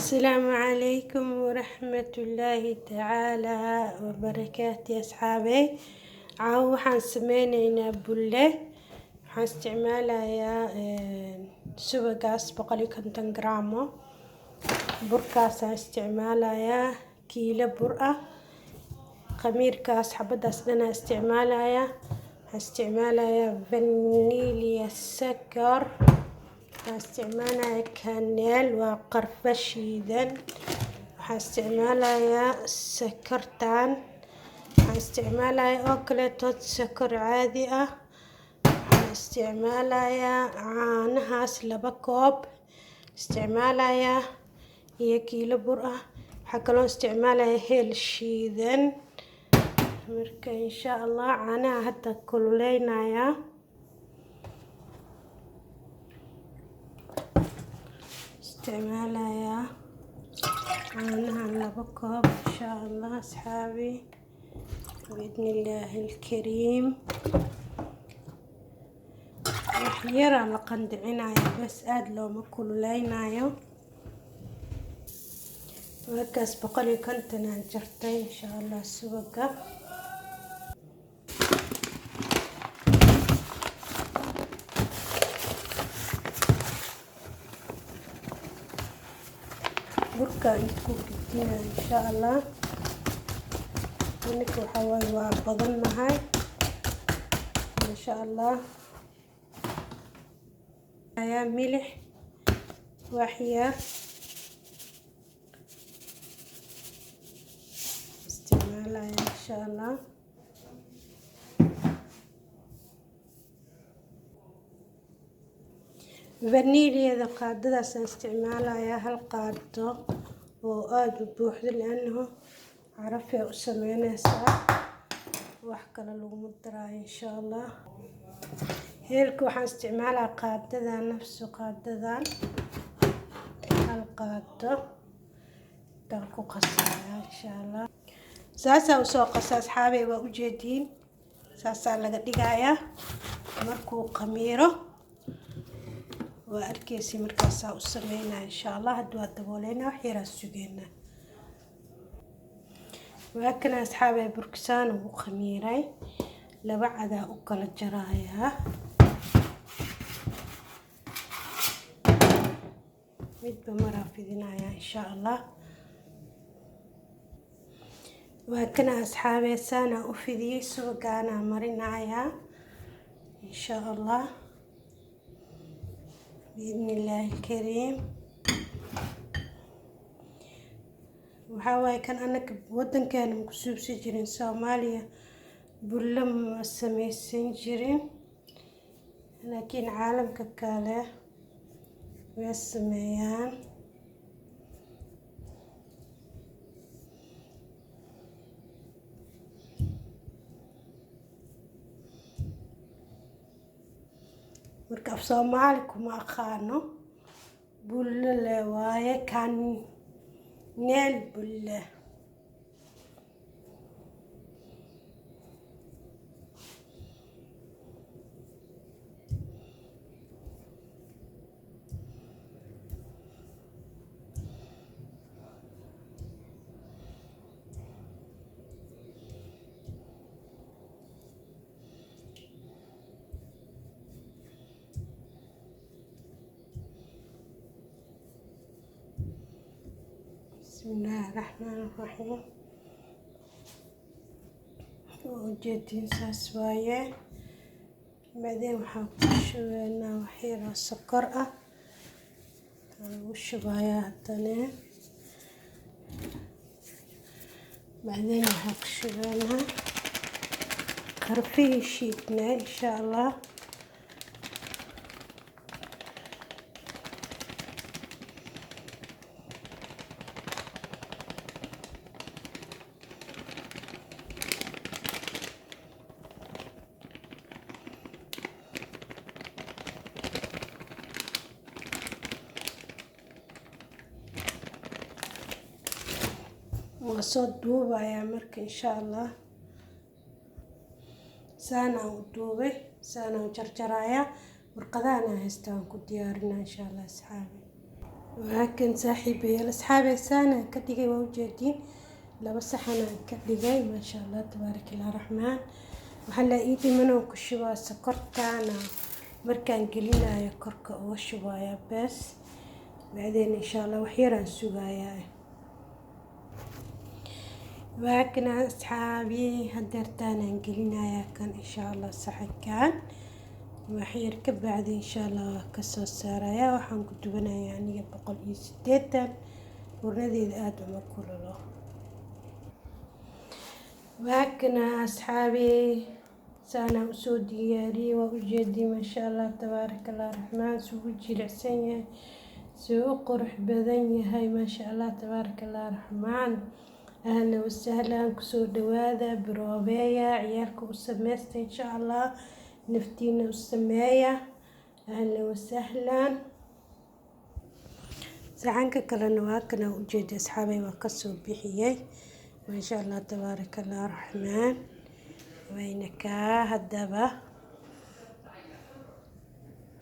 Asalaamu calaykum waraxmatullaahi tacaalaa wabarakaatu asxaabey. Caawa waxaan sameyneynaa bulle. Waxaan isticmaalayaa subagaas 150 gramo burkaasaan isticmaalayaa, kiilo bur ah, khamiirkaas xabadaas dhanaa isticmaalayaa. Waxaan isticmaalayaa vanilya, sakar, waxaan isticmaalayaa kaneel, waa qarfa shiidan, waxaan isticmaalayaa sakartan, waxaan isticmaalayaa oo kaleetood sakar caadi ah, waxaan isticmaalayaa caanahaas 2 koob isticmaalayaa iyo kiilo bur ah. Waxaa kaloo isticmaalayaa heel shiidan. Marka insha Allah caanaha hadda kululeynayaa, isticmaalayaa caanahan 2 koob insha Allah asxaabi, biidni illaahi alkariim. Wax yaraa la qandicinaya bas, aada looma kululeynayo. Markaas 150 aan jartay insha Allah subaga. Burka inta ku gedina insha Allah. Anaka waxaa waaye waa badannahay insha Allah. Ayaa milix wax yar isticmaalaya insha Allah. Vaniliyada qaadadaasaan isticmaalayaa, hal qaado oo aada u buuxdo, liannahu carafay u sameyneysaa, wax kale laguma daraayo insha Allah. Heelka waxaan isticmaalaa qaadadan, nafsu qaadadan, hal qaado intaan ku qasaya insha Allah. Saasaa usoo qasa asxaabey, waa ujeediin, saasaa laga dhigayaa markuu khamiiro, waa arkeysi markaasaa u sameynaa insha Allah. Hadda waa dabooleynaa, wax yaraa sugeynaa. Waa kana asxaabey, burkisaan ugu khamiiray, 2 cadaa u kala jarayaa, midba maraa fidinayaa insha Allah. Waa kana asxaabey, saanaa u fidiyey, subagaanaa marinayaa insha Allah biidni illaahi alkariim. Waxaa waaye kan anaka wadankeena ma ku suubsan jirin, Soomaaliya bulle ma sameysan jirin, laakiin caalamka kale way sameeyaan. Marka af Soomaali kuma aqaano, bulle le waaye, kaneel bulle. Bismillaahi raxmaani raxiim. Waa ujeediin, saas waaye. Bacdeen waxaan ku shubeynaa wax yar oo sokor ah, waa lagu shubayaa haddana. Bacdeen waxaan ku shubeynaa qarfihii shiidnaa insha Allah. Waa soo duubayaa marka insha Allah. Saanaan u duubay, saanaan u jarjarayaa, warqadahan aan haysta waan ku diyaarinaa insha Allah asxaabi. Waa kan, saaxiibayaal, asxaabeysaan aan ka dhigay, waa ujeediin, laba saxan aan ka dhigay. Maasha Allah, tabaaraka Allah raxmaan. Waxaa la ii dhiman oo ku shubaa sokortaana markaan gelinayo korka uga shubaya bees. Bacdeen insha Allah wax yaraan sugayaa. Waa kana, asxaabi, hadeertaan aan gelinayaa kan insha Allah saxankan. Wax yar ka bacdi insha Allah waa kasoo saaraya. Waxaan ku dubanayaa aniga 180. Furnadeeda aada uma kululo. Waa kana, asxaabi, saanaan usoo diyaariyey, waa ujeedii. Maasha Allah, tabaaraka Allah raxmaan, suu u jilicsan yahay, suu u qurux badan yahay. Maasha Allah, tabaaraka Allah raxmaan. Ahlan wasahlan, kusoo dhawaada, baroobeeya, ciyaalka u sameysta insha Allah, naftiina u sameeya. Ahlan wasahlan. Saxanka kalena waa kana, ujeeda asxaabay, waa kasoo bixiyey. Maasha Allah, tabaaraka Allah raxmaan. Wayna kaa haddaba.